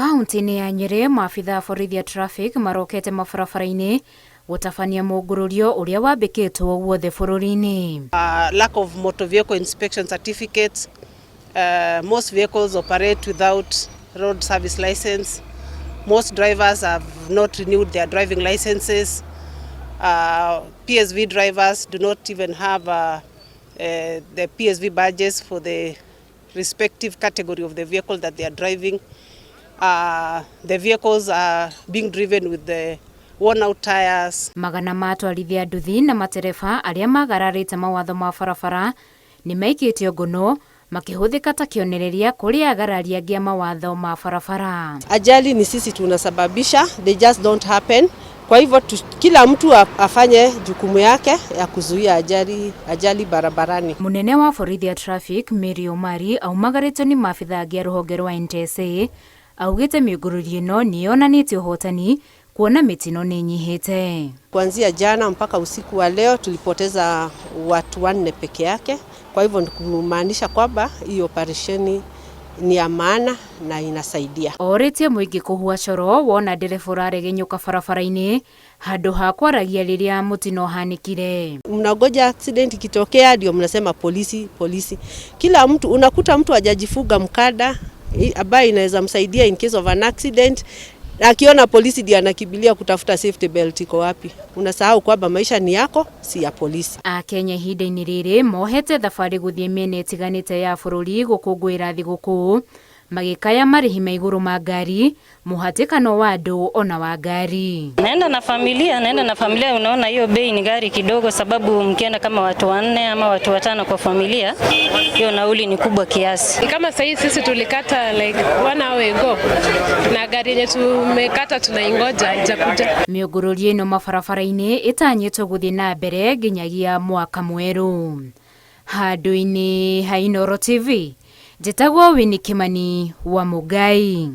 Kaunti-inĩ ya Nyĩrĩ, maabitha a borithi a traffic marokete mabarabara-inĩ gũtabania mũngũrũrio ũrĩa wambĩkĩtwo guothe bũrũri-inĩ. Lack of motor vehicle inspection certificates. Most vehicles operate without road service license. Most drivers have not renewed their driving licenses. PSV drivers do not even have the PSV badges for the respective category of the vehicle that they are driving. The vehicles are being driven with the worn out tires. Magana ma atwarithia nduthi na matereba arĩa magararĩte mawatho ma barabara nĩ maikĩtio ngono makĩhũthĩka ta kĩonereria kũrĩ agarari angĩ a mawatho ma barabara. Ajali ni sisi tunasababisha, they just don't happen. Kwa hivyo kila mtu afanye jukumu yake ya kuzuia ajali barabarani. Munene wa borithi ya traffic Mary Omari aumagarĩtio nĩ maabitha angĩ a rũhonge rwa NTSA augĩte mĩũngũrũrio ĩno nĩ yonanĩtie ũhotani kuona mĩtino nĩ ĩnyihĩte. Kuanzia jana mpaka usiku wa leo tulipoteza watu 4 peke yake. Kwa hivyo ni kumaanisha kwamba hii operesheni ni ya maana na inasaidia. Orĩtie mũingĩ kũhua coro wona ndereba ũraregenyũka barabara-inĩ handũ ha kwaragia rĩrĩa mũtino ũhanĩkire. Mnangoja accident ikitokea ndio mnasema polisi, polisi. Kila mtu unakuta mtu hajajifunga mkanda ambaye inaweza msaidia in case of an accident. Akiona polisi ndiye anakimbilia kutafuta safety belt iko wapi. Unasahau kwamba maisha ni yako, si ya polisi. Akenya ihinda-inĩ rĩrĩ mohete thabarĩ gũthiĩ mĩena ĩtiganĩte ya bũrũri gũkũngũĩra thigũkũ, magĩkaya marĩhi ma igũrũ ma ngari, mũhatĩkano wa andũ ona wa ngari. Naenda na familia, naenda na familia, unaona hiyo bei ni gari kidogo, sababu mkienda kama watu 4 ama watu 5 kwa familia, hiyo nauli ni kubwa kiasi. Kama sasa hivi sisi tulikata like 1 hour ago na gari yenye tumekata tunaingoja haijakuja. Mĩũngũrũrio ĩno mabarabara-inĩ ĩtanyĩtwo gũthiĩ na mbere nginyagia mwaka mwerũ. Handũ-inĩ ha Inooro TV, njĩtagwo Winnie Kimani wa Mũngai.